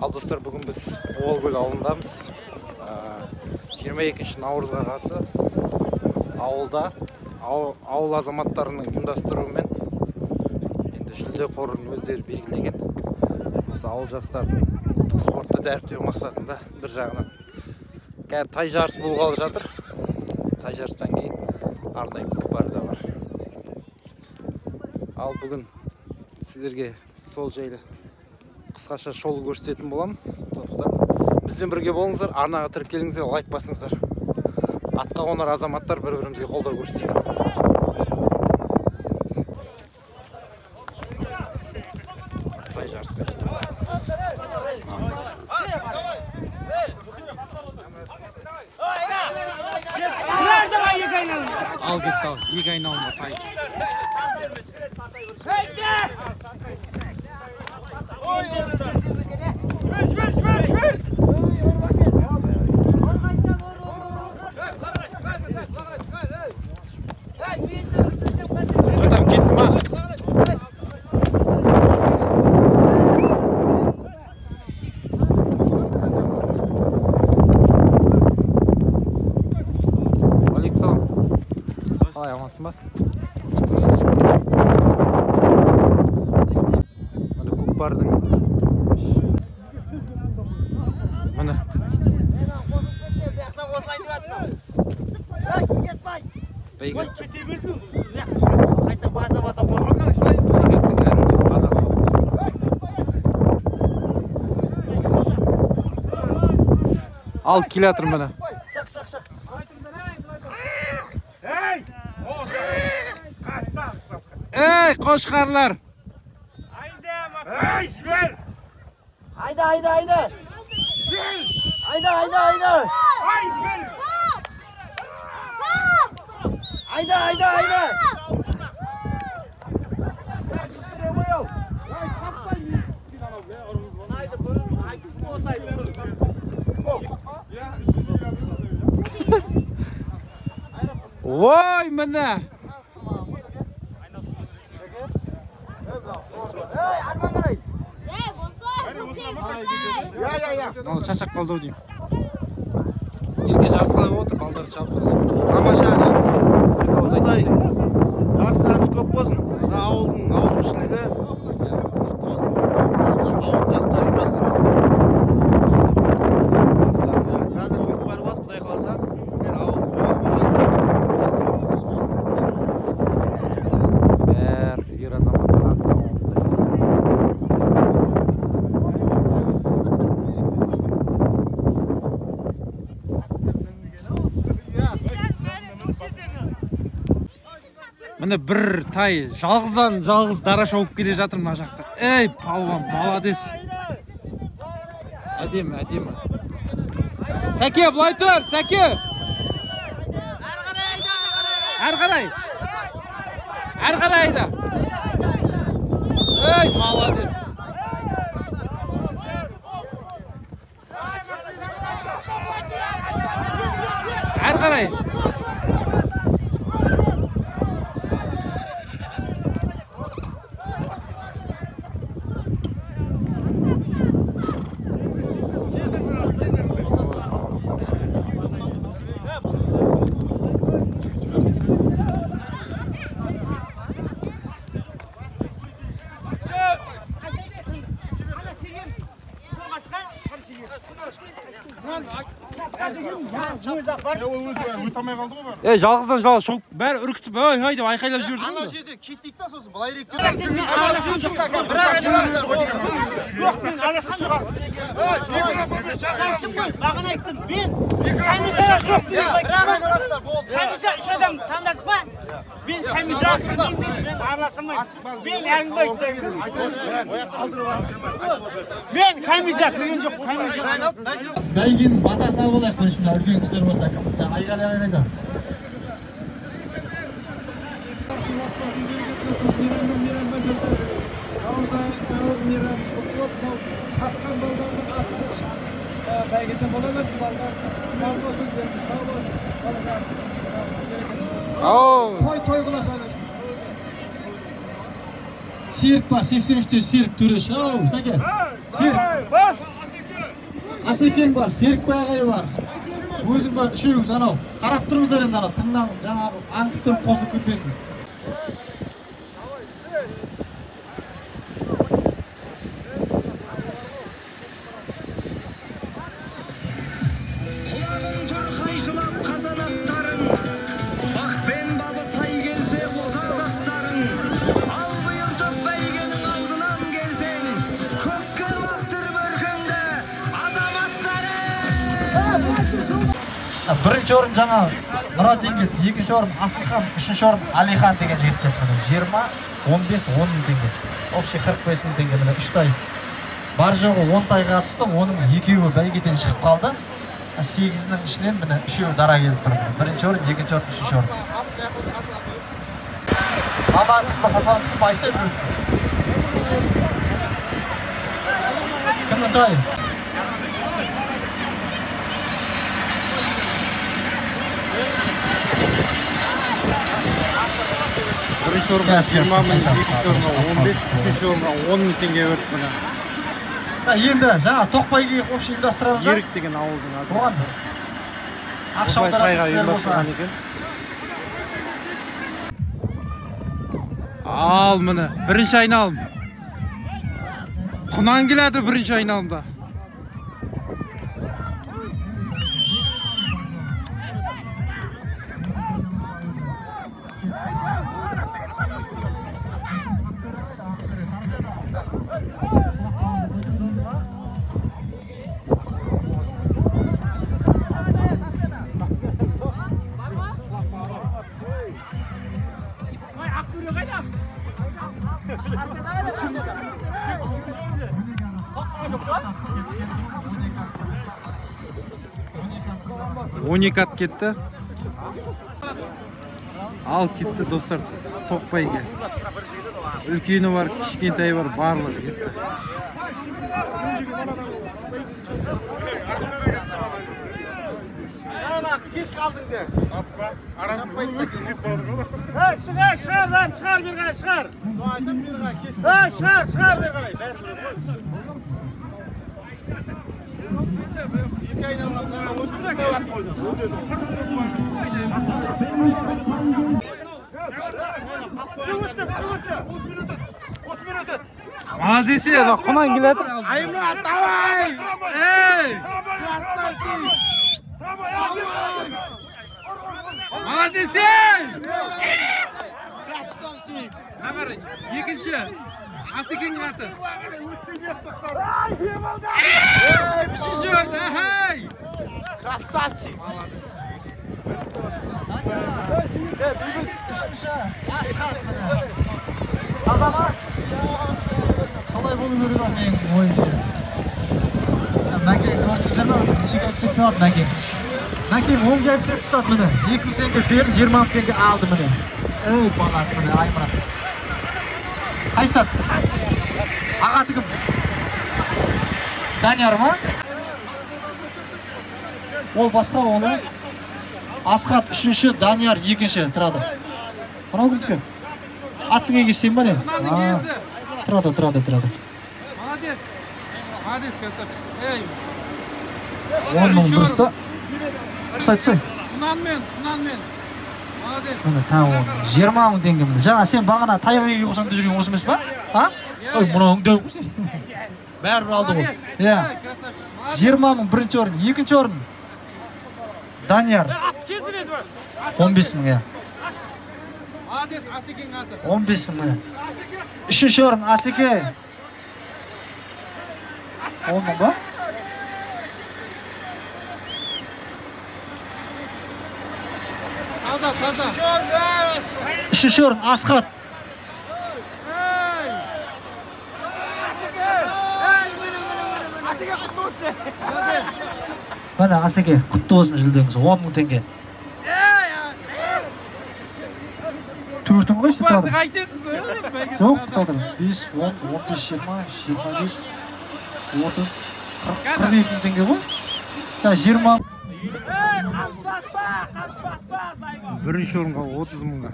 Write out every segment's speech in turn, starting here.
Ал достар, бүгін біз Оғылкөл ауылындамыз. 22 наурызға қарсы ауылда ауыл азаматтарының ұйымдастыруымен енді жүлде қорын өздері белгілеген осы ауыл жастарының ұлттық спортты дәріптеу мақсатында бір жағынан қазір тай жарыс болғалы жатыр. Тай жарыстан кейін арнайы көкпар да бар. Ал бүгін сіздерге сол жайлы қысқаша шолу көрсететін боламын. Сондықтан бізбен бірге болыңыздар, арнаға тіркеліңіздер, лайк басыңыздар. Атқа қонар азаматтар бір-бірімізге қолдау көрсетейік. Тай жарысқа. Ал кетті, ал. Екі айналымда тай. Что там, кетті ма? Алейкум. Қалай, амансың ба? Міне көкпардың міне бәйге. Ал келе жатыр міне. Ей, қошқарлар! Айда, айда, айда! Айда, айда, айда! Айда, айда, айда! Ой, міне! Ал шаршап қалды ау деймін. Елге жарыс қалай болып отыр, балдардың шабысы қалай? Тамаша жарыс. Осындай жарыстарымыз көп болсын. Мына ауылдың ауызбіршілігі мықты болсын. Ауыл жастары ұйымдастырып. Қазір көкпар болады, Құдай қаласа. Сіздер ауыл жастары ұйымдастырып. Бәрі ер азаматтар атқа қонды. Міне бір тай жалғыздан жалғыз дара шауып келе жатыр мына жақта. Ей, палуан, молодец. Әдемі, әдемі. Сәке, былай тұр, Сәке. Әрі қарай. Әрі қарай айда. Ей, молодец. Әрі қарай. Ей, жалғыздан жалғыз шауып, бәрі үркітіп, ой, ой деп айқайлап жіберді. Ана жерде кетейік та, сосын былай рек. Жоқ, мен араласқан жоқпын. Маған айттым, мен комиссия жоқ. Комиссия үш адам таңдадық па? Мен комиссияға кірмеймін деп, мен араласа алмаймын. Мен әңгіме айттым. Мен комиссия кірген жоқ. Бәйгенің батасын алып алайық бірінші, мына үлкен кісілер болса, айғайлай айғайда. Наурыз мейрамы құтты болсын. Мынау шапқан балдардың атында бәйгесі бола берсін, балдар мал болсын, берсін, сау болсын, бала шағасы. Той той қыласа берсін. Серік бар, 83-те Серік төреші. Ау, Сәке. Серік. Бас! Асекең бар, Серікбай ағай бар, өзім бар, үшеуіңіз анау. Қарап тұрыңыздар енді анау, тыңнан жаңағы аңдып тұрып қосып кетпесін. Құлағың тұр қайшылап қазан аттарың, бақпен бабы сай келсе қосады аттарың. Ал бұйыртып бәйгенің алдынан келсең, көкке лақтырып өркіңді азаматтарың. Бірінші орын жаңа Мұрат Еңгет, екінші орын Асылхан, үшінші орын Алихан деген жігіттер. Міне 20, 15, 10 мың теңге. Общий 45 мың теңге. Міне 3 тай. Бар жоғы 10 тайға қатысты, оның екеуі бәйгеден шығып қалды. 8-інің ішінен міне үшеуі дара келіп тұр. Бірінші орын, екінші орын, үшінші орын. Маман тұтпа, папам тұтпа, айтса біреу. Кімнің тайы? Бірінші орынға 20 мың, екінші орынға 15, үшінші орынға 10 мың теңге берді міне. Енді жаңа тоқ бәйге общий ұйымдастырамыз да. Ерік деген ауылдың аты. Оған ақша аударатын кісілер болса. Ал міне, бірінші айналым. Құнан келеді бірінші айналымда. Он екі ат кетті. Ал кетті достар, тоқ бәйге. Үлкені бар, кішкентайы бар, барлығы кетті. Кеш қалдың де. Шығар, шығар, лан, шығар бері қарай, шығар. Шығар, шығар бері қарай. Молодец, ана құнан келе жатыр. Аймұрат, давай! Ей! Красавчик! Молодец, ей! Красавчик! Мына екінші. Асекеңнің аты. Үшінші орын, ахай! Красавчик! Молодец. Азамат! Қалай болу керек ол менің ойымша. Мәкең көрдіңіздер ме? Неше келіп тұрады Мәкең. Мәкең 10 келіп ұстады міне. 200 теңге беріп, 20 мың теңге алды міне. Ей, баласы міне, Аймұрат. Қайсы ат? Ағаты кім? Данияр ма? Ол басқа, оны Асхат үшінші, Данияр екінші тұрады. Мынау кімдікі? Аттың егесі сен ба не? Тұрады, тұрады, тұрады. Молодец. Молодец, красавчик. Эй. 10 мың дұрыс та. Ұстай, ұстай. Құнанмен, құнанмен. Молодец. Міне, тағы 10. 20 мың теңге міне. Жаңа сен бағана таяқ егеге қосамын деп жүрген осы емес па? А? Ой, мынауың дәу ғой сен. Бәрібір алды ғой. Иә. 20 мың бірінші орын, екінші орын. Данияр. 15 мың, иә. Молодец, Асекеңнің аты. 15 мың. Үшінші орын Асеке. 10 мың ба? Таза, таза. Үшінші орын Асхат. Міне Асеке, құтты болсын жүлдеңіз, 10 мың теңге. Төртің ғой, сен тұрады. Жоқ, тұрады. 5, 10, 15, 20, 25, 30, 40, 42 мың теңге ғой. Сен 20. Бірінші орынға 30 мыңға.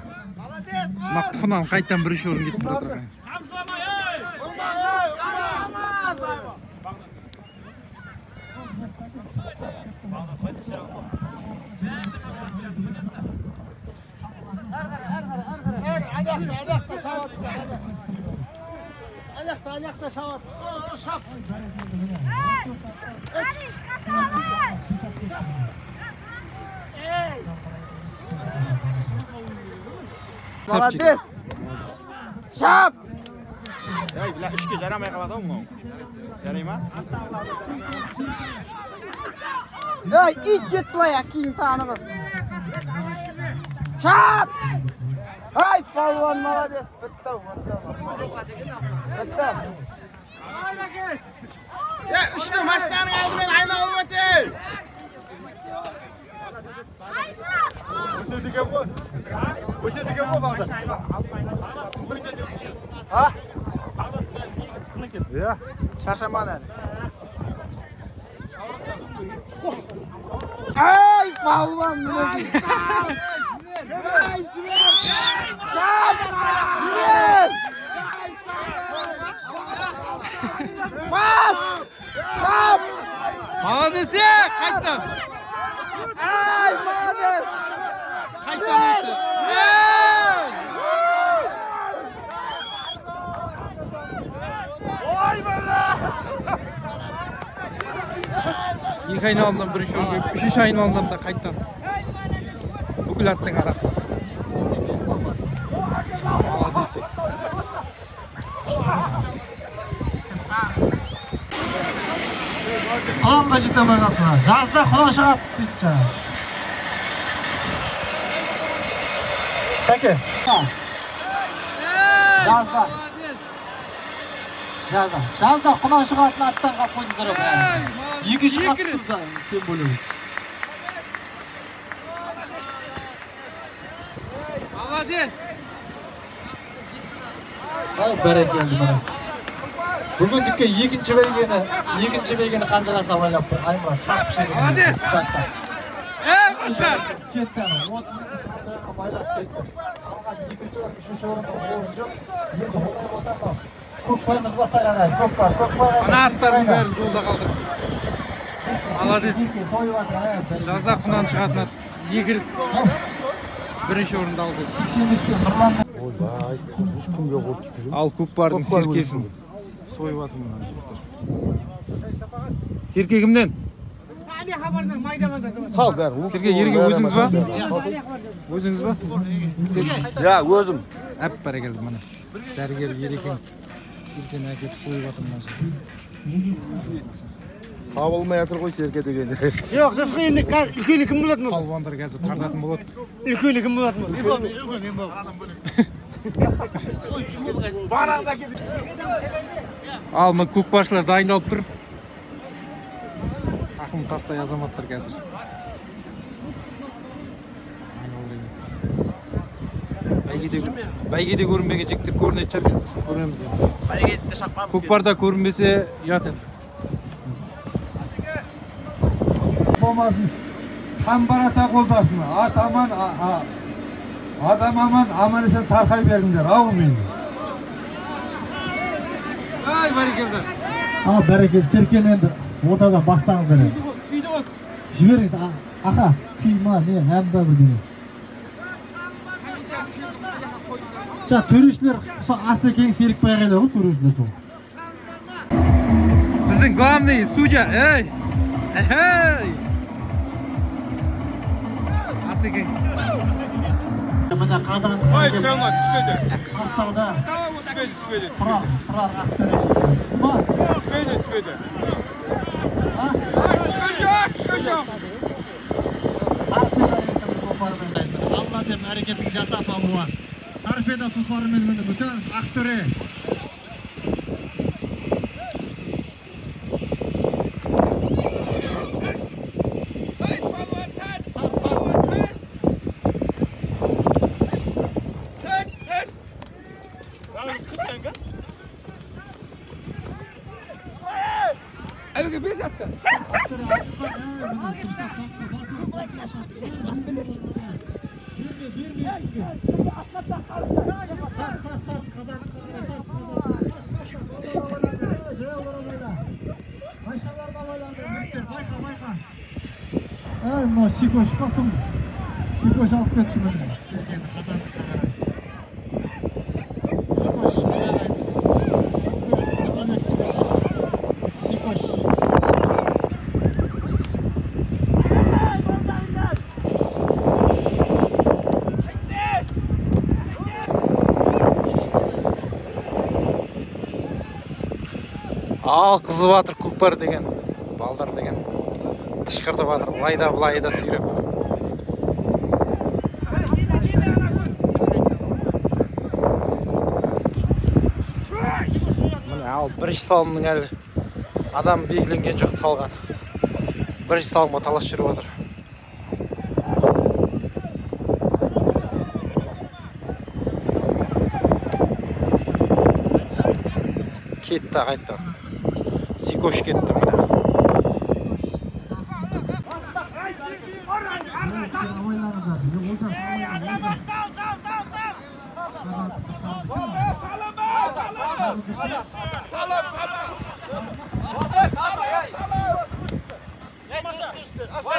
Мына құнан қайтадан бірінші орын кетіп бара жатыр. Аяқта, аяқта шабады. Шап. Молодец. Шап. Ей, бля, ішке жарамай қалады ау мынау. Жарай ма? Ей, ит кетті лай, әкейін танығып. Шап! Ай, палуан, молодец. Бітті, бітті. Бітті. Ей, үшті машинаның алдымен айналып өтей! Өтеді екен ғой. Өтеді екен ғой, Бағдат. А? Иә, шаршаман әлі. Ай, палуан, мінекей. Ай, жібер! Шап! Жібер! Бас! Шап! Молодец, қайттан! Ай, молодец! Қайттан өтті. Ой, бала! Екі айналымнан бірінші орын, үшінші айналымнан да қайттан. Бүкіл аттың арасында. Молодец. Құлан да жете алмай қалды. Жазда құлан шығады дейді жаңа. Сәке. Жазда. Жазда. Жазда құлан шығатын аттан қалып қойдыңыздар. Екінші қатысты да тем более. Молодец. Ал бәрекелді міне. Бүгіндікке екінші бәйгені қанжығасына байлап тұр. Аймұрат шақып жіберді. Молодец. Ей, қошқар. Кетті ана. 30-ны байлап кетті. Алған екінші орын, үшінші орында орын жоқ. Енді олай болса мынау көкпарымыз бастайық ағайын. Көкпар, көкпар. Ана аттардың бәрін жолда қалдырды. Молодец. Жазда құнан шығатын ат. Екі рет бірінші орынды алды. 85-те Нұрлан. Ойбай, үш күнге қорқып жүрмін. Ал көкпардың серкесін сойып жатыр мына жігіттер. Серке кімнен? Сал бәрін. Серке, ерге өзіңіз ба? Өзіңіз ба? Я, өзім. Әп бәрекелді міне. Дәрігер Ерекең серкені әкеліп сойып жатыр мына жерде. Табылмай жатыр ғой серке деген. Жоқ, дұрыс енді қазір үлкені кім болатын болды? Палуандар қазір тартатын болады. Үлкені кім болатын болды? Мен боламын. Ал мына көкпаршылар дайындалып тұр. Тақым тастай азаматтар қазір. Бәйгеде көрінбеген жігіттер көрінетін шығар қазір. Көреміз енді. Бәйгеде шапқанымыз. Көкпарда көрінбесе ұят енді. Болмасын. Қамбар ата қолдасын. Ат аман, адам аман, аман есен тарқай беріңдер. Аумин. Ай, бәрекелді. Ал бәрекелді. Серкені енді ортадан бастаңыздар енді. Күйді қос. Жіберіңіз. Аха, күй ма, не, ән ба бірдеңе. Жаңа төрешілер Асекең Серікбай ағайлар ғой төрешілер сол. Біздің главный судья, ей! Эй! Асекең. Міне Қазан. Ой, түсе алмады, түспеді. Астауда. Түспеді, түспеді. Тұрар Ақсөрек. Түсті ма? Түспеді, түспеді. Түскен жоқ, түскен жоқ. Алла деп әрекетін жасап алуан. Торпеда тұлпарымен міне бүтін Ақтөре. Сикош қақым, Сикош алып кетті міне. Сикош, Ал қызып жатыр көкпар деген, балдар деген тышқыртып жатыр, былай да былай да сүйреп. Міне, ал бірінші салымның әлі адам белгіленген жоқ салған. Бірінші салымға талас жүріп жатыр. Кетті қайтты. Сикош кетті міне.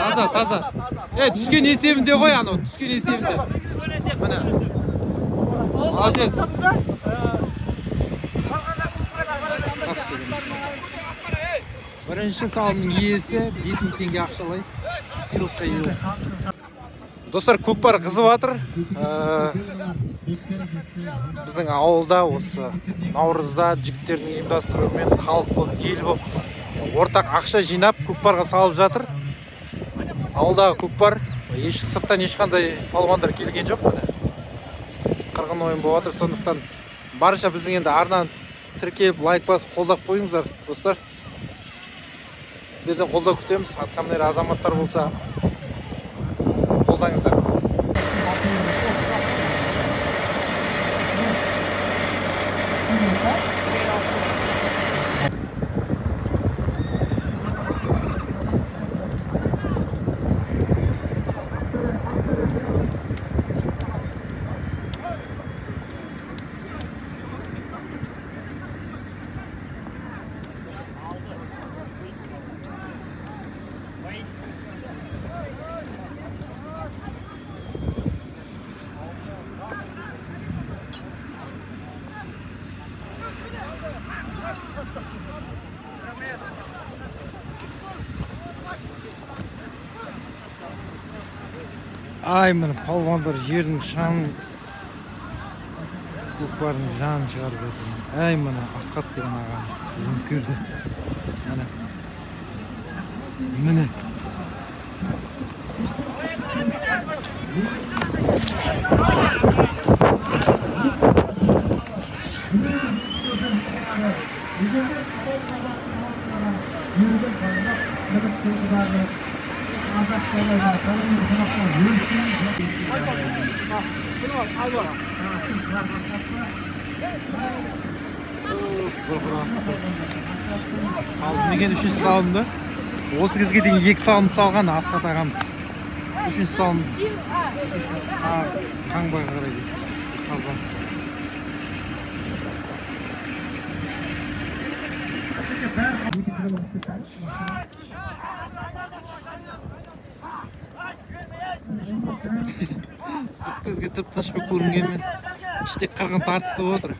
Таза, таза. Түскен есебінде ғой анау, түскен есебінде. Міне. Молодец. Бірінші салымның иесі 5000 теңге ақшалай сыйлыққа ие. Достар, көкпар қызып жатыр. Біздің ауылда осы наурызда жігіттердің ұйымдастыруымен халық болып, ел болып ортақ ақша жинап көкпарға салып жатыр. Ауылдағы көкпар, еш сырттан ешқандай палуандар келген жоқ. Міне. Қырғын ойын болып жатыр. Сондықтан барынша біздің енді арнаны тіркеліп, лайк басып қолдап қойыңыздар, достар. Сіздерден қолдау күтеміз. Атқамінер азаматтар болса қолдаңыздар. Ай, міне палуандар жердің шаңын, көкпардың жанын шығарып жатыр. Ай, міне Асқат деген ағамыз өңкерді. Міне. Міне. Ал деген үшінші салымды. Осы кезге дейін 2 салым салған Асқат ағамыз. Үшінші салым қаңбаға қарай қазан. Сырт көзге тып-тыныш болып көрінгенмен іште қырғын тартысып отыр.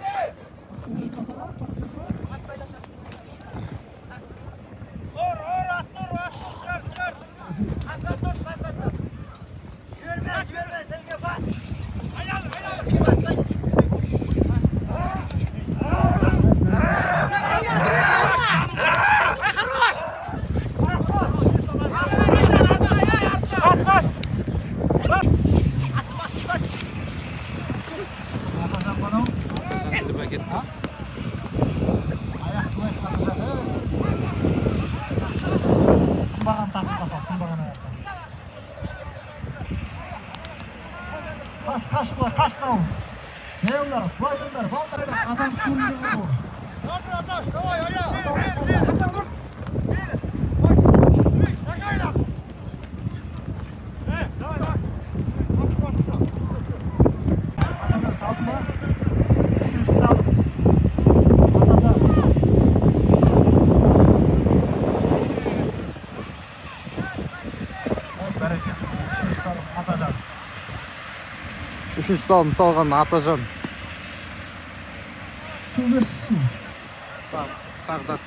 Үшінші салым салған Атажан. Сағдат.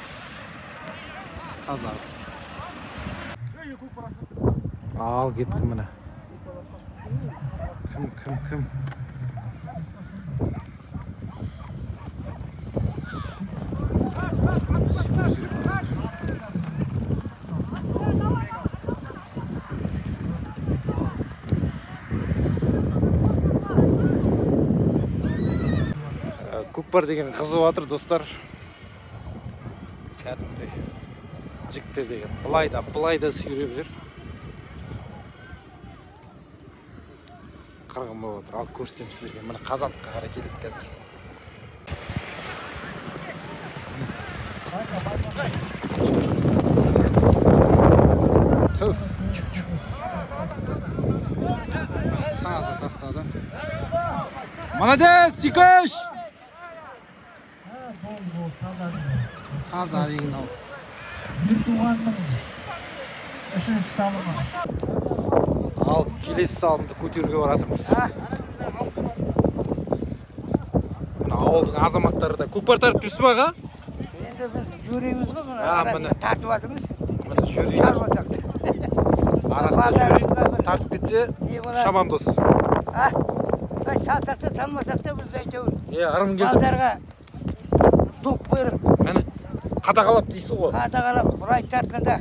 Қазақ. Ал кетті міне. Кім? Сүйреп. Көкпар деген қызып жатыр, достар. Кәдімгідей жігіттер деген былай да былай да сүйреп жүр. Қырғын болып жатыр. Ал көрсетемін сіздерге. Міне қазандыққа қарай келеді қазір. Түф, чу-чу. Таза тастады. Молодец, Сикөш! Таза оригинал. Ал келесі салымды көтеруге баратырмыз. Мына ауылдың азаматтары да көкпар тартып жүрсіз ба, аға? Енді біз жүреміз ғой, мына тартып жатырмыз. Міне жюри. Арасында жюри тартып кетсе, шабандоз. Салсақ та салмасақ та біз әйтеуір. Ырым келді. Балдарға доп беріп. Міне қадағалап дейсіз ғой. Қадағалап, былай тартқанда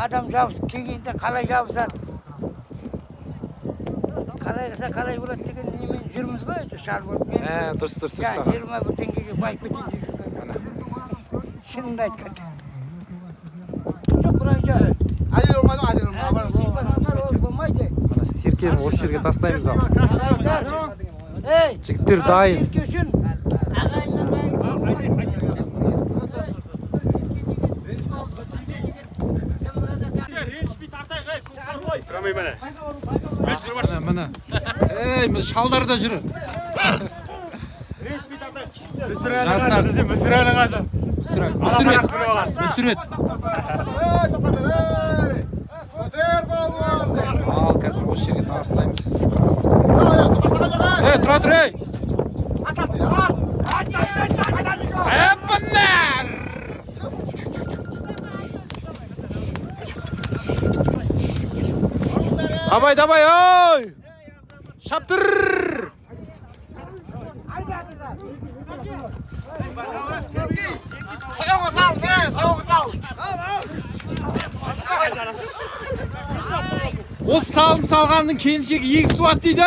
адам жабысып келгенде қалай жабысады? Қалай қылса қалай болады деген немен жүрміз ғой, шал болып. Дұрыс, дұрыс, дұрыс. 21 теңгеге байып кетейін деп жүрген. Шынымды айтқанда. Жоқ, былайша. Болмайды. Мына серкені осы жерге тастаймыз ал. Жігіттер дайын. Серке үшін ағайыннан дайын. Міне, міне. Ей, міне шалдар да жүр. Жастар. Мүсірет. Мүсірет. Ал қазір осы жерге тастаймыз. Ей, тұра тұр, ей! Әппінер! Давай, давай, ой! Шаптыр! Осы салым салғанның келіншегі егіз туады дейді.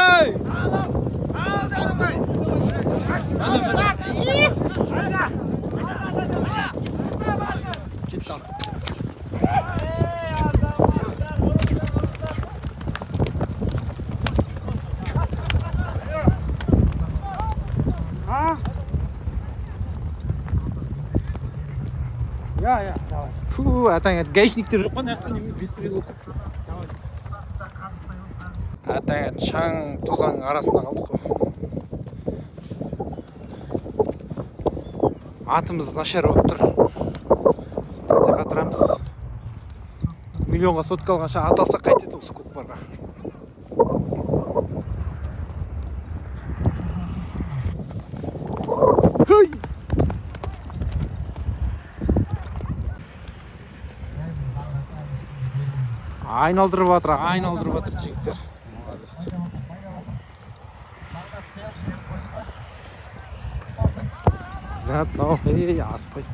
Кетті ал. Фу, атаң, гаишниктер жоқ па? Мына жақта немене беспредел болып кетті. Атаң, шаң тозаңның арасында қалдық қой. Атымыз нашар болып тұр. Біз де қатырамыз. Миллионға сотка алғанша ат алсақ қайтеді осы көкпарға. Хей! Айналдырып жатыр, айналдырып жатыр жігіттер. Молодец. Зат, мынау, ей, асып қойды.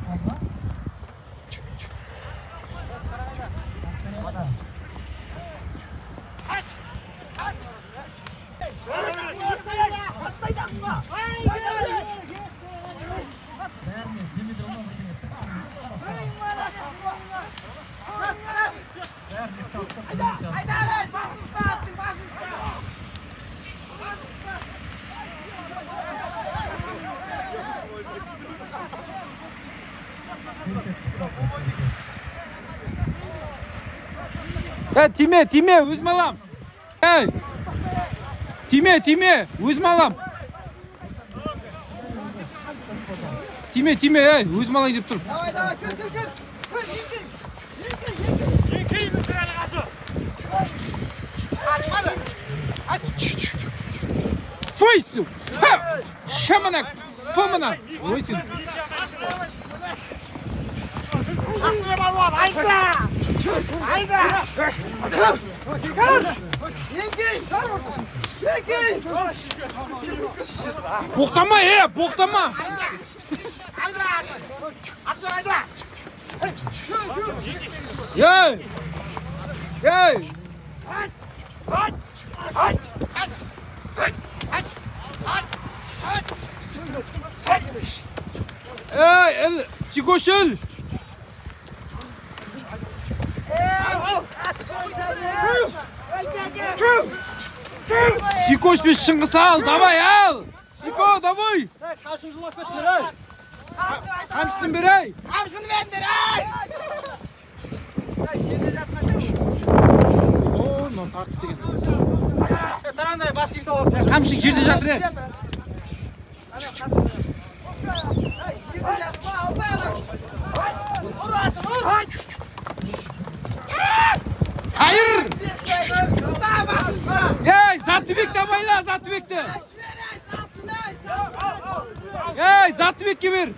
Тиме, тиме, өзім алам. Ей! Тиме, тиме, өзім алам. Тиме, тиме, ей, өзім алайын деп тұрмын. Давай, давай, кір, кір, кір. Кір, еңкей. Фуйсу! Шамана! Фомана! Ой, сен. Боқтама, боқтама! Ей! Ей! Ей, эл, Сикош эл. Сикош пен Шыңғыс ал, давай ал. Сико, давай. Қамшын жұлап кеттіңдер, ей. Қамшысын бер, ей. Қамшыны беріңдер, ей. Жерде жатқанша. О, мынау тартыс деген. Тарандай бас киімді алып. Қамшың жерде жатыр, ей. Қайыр! Ей, Заттыбекті абайла, Заттыбекті! Ей, Заттыбекке бер!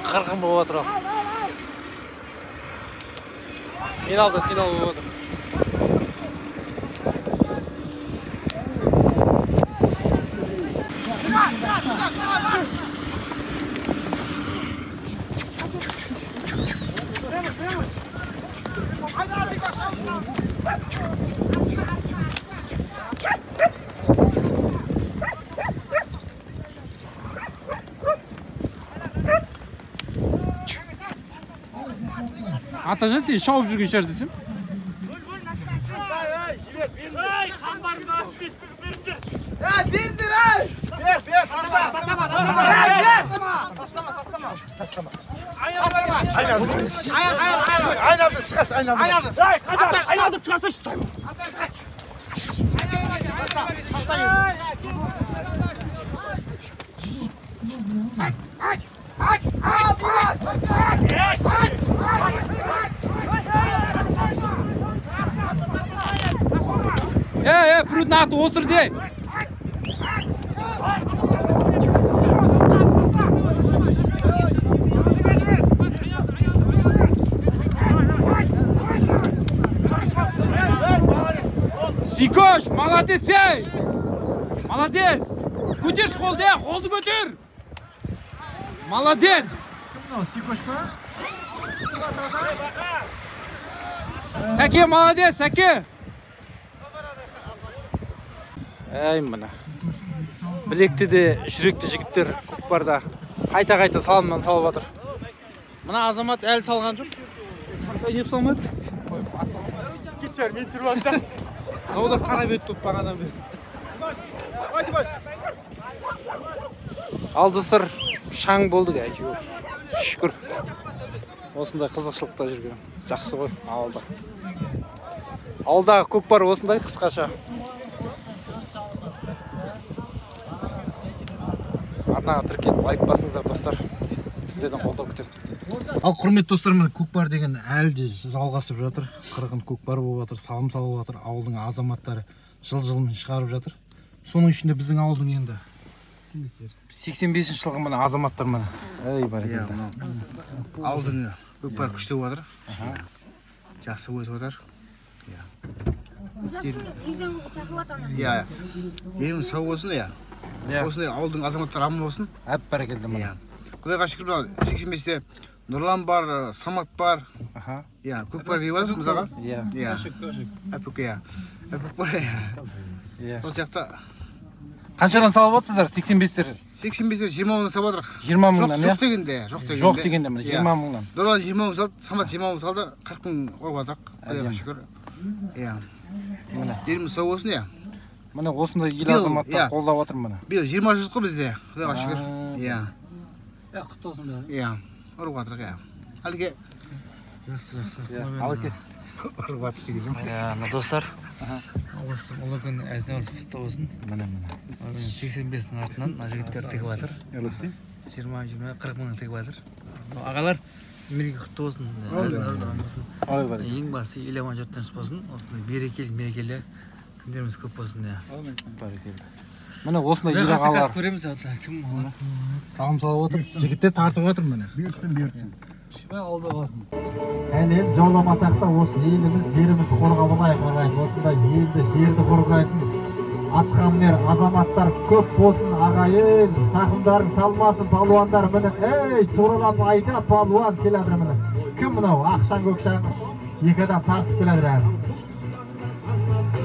Қырғын болып отыр. Финалда сигнал болып отыр. Атажан, сен шауып жүрген шығар десем. Ей, біреудің аты осыр дей. Сикош, молодец, ей! Молодец! Көтерші қолды, ей, қолды көтер! Молодец! Сикош па? Сәке, молодец, Сәке! Әй, міне. Білекті де жүректі жігіттер көкпарда қайта-қайта салымнан салып жатыр. Мына азамат әлі салған жоқ. Неғып салмады? Кетші, мен түсіріп алып жақсы. Заудап қарап өтіп бағанадан бері. Ал достар, шаң болды әйтеуір. Шүкір. Осындай қызықшылықта жүрген. Жақсы ғой ауылда. Ауылдағы көкпар осындай қысқаша. Арнаға тіркеліп лайк басыңыздар достар. Сіздерден қолдау күтемін. Ал құрметті достар, міне көкпар деген әлі де жалғасып жатыр. Қырғын көкпар болып жатыр, салым салып жатыр. Ауылдың азаматтары жыл-жылмен шығарып жатыр. Соның ішінде біздің ауылдың енді 85-ші жылғы міне азаматтар міне. Ей, бәрекелді. Ауылдың көкпар күшті болып жатыр. Жақсы өтіп жатыр. Иә. Еліміз сау болсын, иә. Осындай ауылдың азаматтары аман болсын. Әп бәрекелді міне. Құдайға шүкір, мына 85-те Нұрлан бар, Самат бар. Иә, көкпар беріп жатыр мысалға. Иә. Иә. Әпөк, иә. Әпөк бар, иә. Сол сияқты. Қаншадан салып жатсыздар 85-тер? 85-тер 20 мыңнан салып жатырық. 20 мыңнан, иә? Жоқ дегенде, жоқ дегенде. Жоқ дегенде міне 20 мыңнан. Нұрлан 20 мың салды, Самат 20 мың салды, 40 мың ұрып жатырық. Құдайға шүкір. Иә. Міне. Еліміз сау болсын, иә. Міне осындай ел азаматтар қолдап жатыр міне. Биыл 20 жыл қой бізде, Құдайға шүкір. Иә. Құтты болсын бәрі. Иә, ұрып жатырық, иә. Әлге. Жақсы, жақсы. Алеке. Ұрып жатыр дегенім. Иә, мына достар. Осы ұлы күн әзіне құтты болсын. Міне, міне. 85-нің артынан мына жігіттер тігіп жатыр. 20, 40 мыңнан тігіп жатыр. Ағалар, мереке құтты болсын. Ой, бәрекелді. Ең басы ел аман, жұрт тыныш болсын. Осындай берекелі, мерекелі күндеріміз көп болсын, иә. Бәрекелді. Міне осындай ел ағалар. Көреміз, кім алады? Салым салып отыр. Жігіттер тартып отыр міне. Бұйыртсын, бұйыртсын. Алда қалсын. Әлі енді жауламасақ та осы еліміз, жерімізді қорғап алайық, ағайын. Осындай елді, жерді қорғайтын Атқа мінер азаматтар көп болсын ағайын, тақымдарын салмасын палуандар міне. Ей, туралап айда палуан келе жатыр міне. Кім мынау? Ақшан көкшан екі адам тартысып келе жатыр.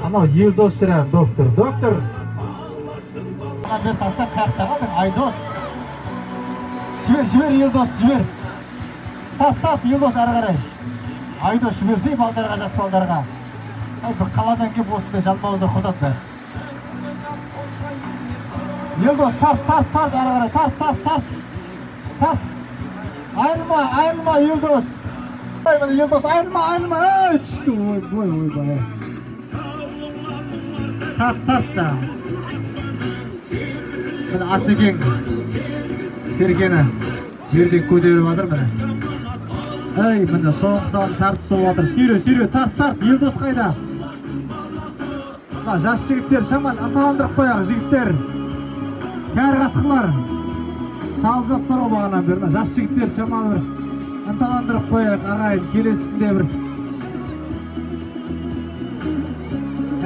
Анау Елдос жүр, доктор, доктор. Ана бер тастап қаяқтаған Айдос. Жібер, жібер Елдос, жібер. Тап, тап Елдос ары қарай. Айдос жіберсей балдарға, жас балдарға. Ай, бір қаладан келіп осындай жалмауызды құртады бәрі. Елдос, тарт, тарт, тарт, ары қарай, тарт, тарт, тарт. Тарт. Айырма, айырма, Елдос. Елдос, айырма, айырма. Ей, түсті. Ой, ой, ой, тарт, тарт, жаңағы. Міне Асекең Сергені жерден көтеріп жатыр міне. Ей, міне соңғы салым тартыс болып жатыр. Сүйре, сүйре, тарт, тарт. Елдос қайда? Мына жас жігіттер шаман ынталандырып қояйық жігіттер. Кәрі қасқырлар салып жатсыздар ғой бағанадан бері. Мына жас жігіттер шамалы бір ынталандырып қояйық ағайын, келесінде бір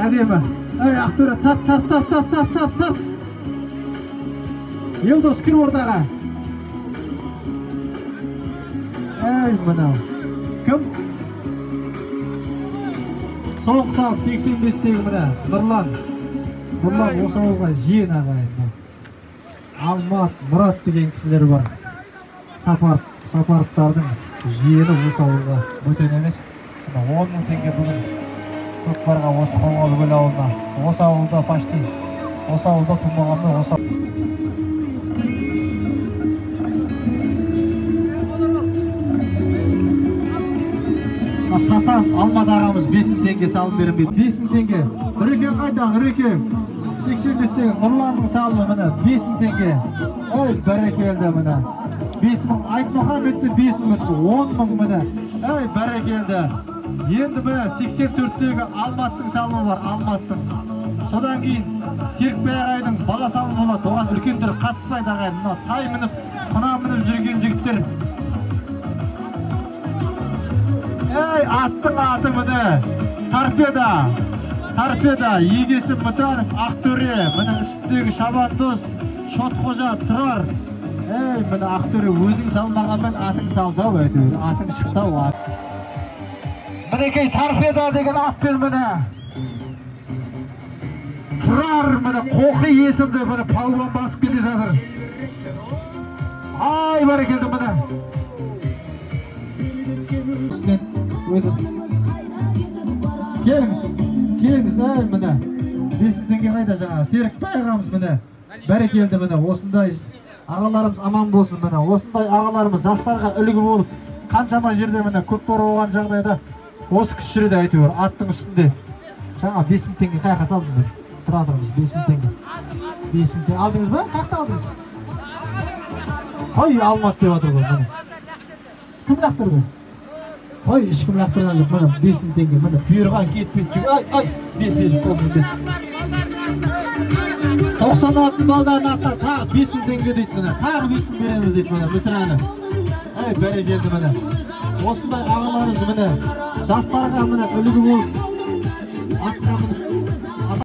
әдемі. Ей, Ақтөре, тарт, тарт, тарт, тарт, тарт, тарт, тарт. Елдос, кір ортаға. Ей, мынау. Кім? Соңғы салып 85-тегі міне Нұрлан. Нұрлан осы ауылға жиен ағайын. Алмат, Мұрат деген кісілер бар. Сапаровтардың жиені осы ауылға бөтен емес. 10 мың теңге бүгін көкпарға осы Қоңыркөл ауылына. Осы ауылда почти, осы ауылда тумағанмен осы Хасан Алмат ағамыз 5 мың теңге салым беріп, 5 мың теңге. Нұреке қайда? Нұреке 85-тегі Нұрланның салымы міне 5 мың теңге. Ой, бәрекелді міне. 5 мың. Айтмұхаммедті 5 мың өтті, 10 мың міне. Ой, бәрекелді. Енді міне 84-тегі Алматтың салымы бар, Алматтың. Содан кейін Серікбай ағайдың бала салымы болады. Оған үлкендер қатыспайды ағайын. Мына тай мініп, құна мініп жүрген жігіттер. Ей, аттың аты міне, торпеда, торпеда, егесі Мұтанов Ақтөре, міне үстіндегі шабандоз Шотқожа Тұрар. Ей, міне Ақтөре, өзің салмағанмен атың салды ау әйтеуір, атың шықты ау. Мінекей торпеда деген атпен міне Тұрар, міне Қоқи есімді міне палуан басып келе жатыр. Ай, бәрекелді міне. Өзім. Келіңіз, келіңіз, әй міне. 5 мың теңге қайда жаңа? Серікбай ағамыз міне. Бәрекелді міне, осындай ағаларымыз аман болсын міне. Осындай ағаларымыз жастарға үлгі болып, қаншама жерде міне көкпар болған жағдайда осы кісі жүреді әйтеуір аттың үстінде. Жаңа 5 мың теңге қаяққа салдыңыз? Тұра тұрыңыз, 5 мың теңге. 5 мың теңге алдыңыз ба? Қаяқта алдыңыз? Қой, Алмат деп жатыр ғой міне. Кім лақтырды? Ой, ешкім лақтырған жоқ, міне 5 мың теңге, міне бұйырған кетпейді жүг. Ай, ай, бер, бер, қолыңды бер. 96 балдардың атына тағы 5 мың теңге дейді міне, тағы 5 мың береміз дейді міне, Мүсірәні. Ай, бәрекелді міне. Осындай ағаларымыз міне, жастарға міне үлгі болып, атқа мініп